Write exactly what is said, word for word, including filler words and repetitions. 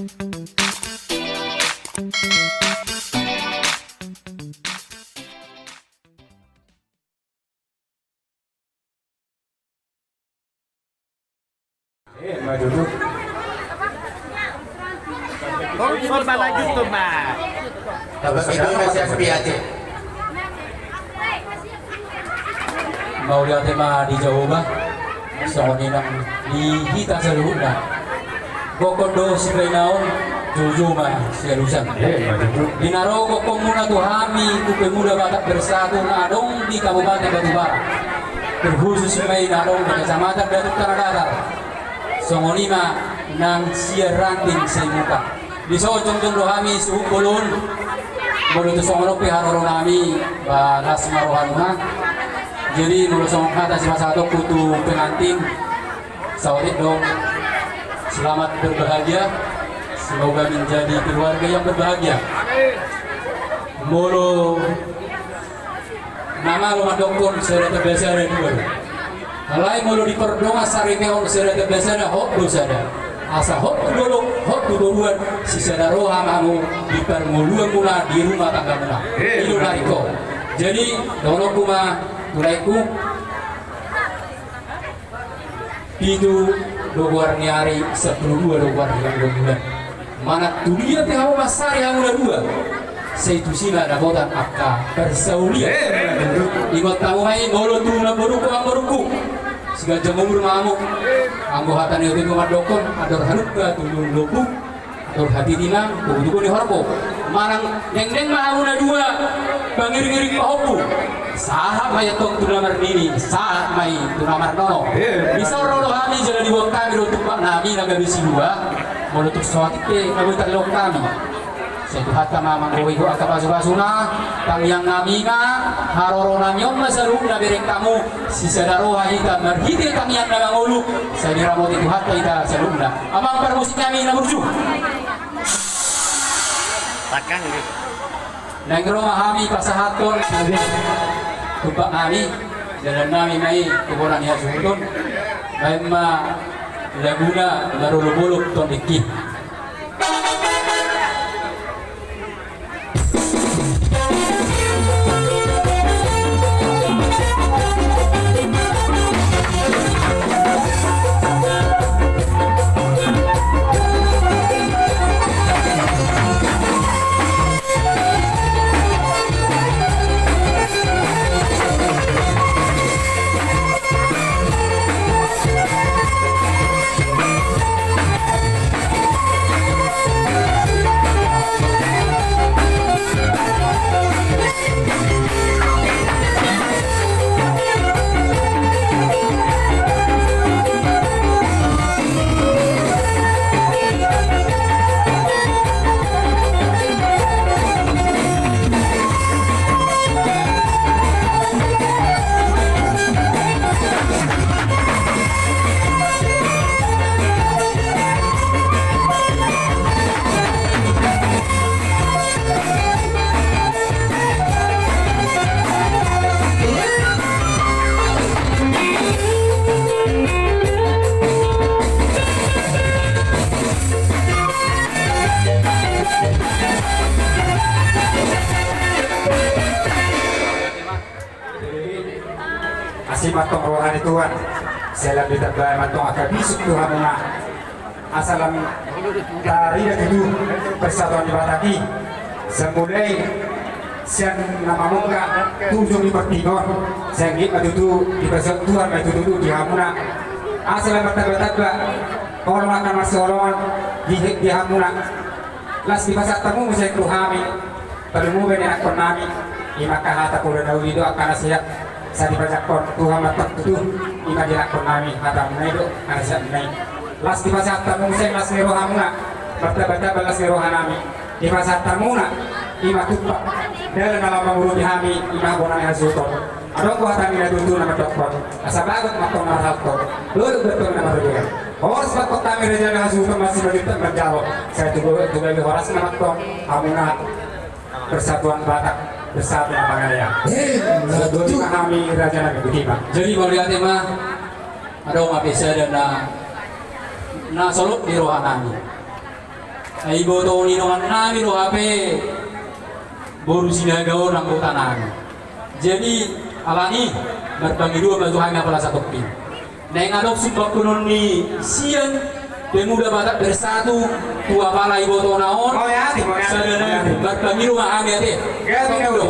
Sorba lanjut tu, Pak. Dapat itu masih sepi aja. Mauliate ma di Jahowa, songon i nang di hita saluhutna. Gokhon do sibaenon, joujou ma sialusan. Di na ro gokhonmuna tu hami tu Pemuda Batak Bersatu na adong di Kabupaten Batubara, terkhusus ma i na adong di Kecamatan Datu Tanah Datar. Songon i ma nang sian ranting Saimuka. Dison jongjong do hami suhut bolon. Molo tung songon on pe haroro nami, ba las ma rohanami. Jadi molo songon hata sipasahatonku tu pengantin, saotik do: Selamat berbahagia. Semoga menjadi keluarga yang berbahagia. Molo na malo mandokkon sada tamba sada dua do. Alai molo di pardongan saripeon sada tamba sada, hot do sada. Asa hot tu dolok, hot tu toruan, sisada roha ma hamu di parngoluanmuna, di rumah tanggamuna. I do na ringkot. Jadi dohononku ma tu laengku. Pitu do goar ni ari, sampulu dua do goar ni bulan. Manang tu dia pe hamu mansari hamu na dua, sai tusi ma dapotan angka parsaulian. Ingot hamu ma i, molo tu namborungku, namborungku, siganjang umur ma hamu. Anggo hata ni ompungku mandokkon: Andor halumpang tu lombu, andor hatiti ma tu butuku ni horbo. Manang dengdeng ma hamu na dua pangiringiring pahompu, sahat ma i antong tu na marnini, sahat ma i tu na marnono. Dison ro do hami jala diboan hami do tumpak nami na gabe silua. Molo tung saotik pe na boi tarlehon hami, sai Tuhanta ma manggohi angka pasupasuna. Tangiang nami ma, haroro nami on ma saluhutna bereng hamu. Sisada roha hita marhite tangiang na mangolu, sai diramoti Tuhanta hita saluhutna. Amang parmusik nami na burju. Naeng ro ma hami pasahathon tumpak nami, dalan nami ma i tu bona ni hasuhuton. Baen ma laguna Marolopolop Tondingki. Asi ma antong roha ni Tuhan, sai lam ditambai ma antong angka bisuk tu hamuna. Asa lam tarida tutu persatuan di Batak i, sai mulai sian na mamungka tu ujung ni portibi on, sai anggiat ma tutu dipasaut Tuhan ma i tutu di hamuna. Asa lam martambatamba holong angka marsiholongan di, di hamuna. Laos dipasahat hamu muse tu hami, palumobi ni anakkonnami, i ma angka hata poda na uli dohot angka nasihat, sai dipasahathon Tuhan ma antong tutu, i ma di anakkonnami, hatamuna i dohot nasihatmuna i. Laos dipasahat hamu muse las ni rohamuna, martambatamba las ni rohanami, dipasahat hamuna, i ma tumpak dalan na laho mangurupi hami, i ma bona ni hasuhuton. Adong do hata ni natuatua na mandokkon: Asa bagot ma antong na marhalto, dolok do antong na marrobean. Horas ma antong hami raja ni hasuhuton, masimanjujung manjalo, sai tu gabe, tu gabe horasna ma antong hamuna persatuan Batak Bersatu na mangalean. Jadi mauliate ma, adong ma pe sada na, na solot di rohanami. Ai iboto ni dongan nami do hape boru Sinaga on anggota nami. Jadi, alani, marpangidoan ma tu hami apala satopi. Naeng adong sumbangkon ni sian Pemuda Batak Bersatu tu apala ibotona on. Sada nai, marpangido ma hami ate. Gabe do.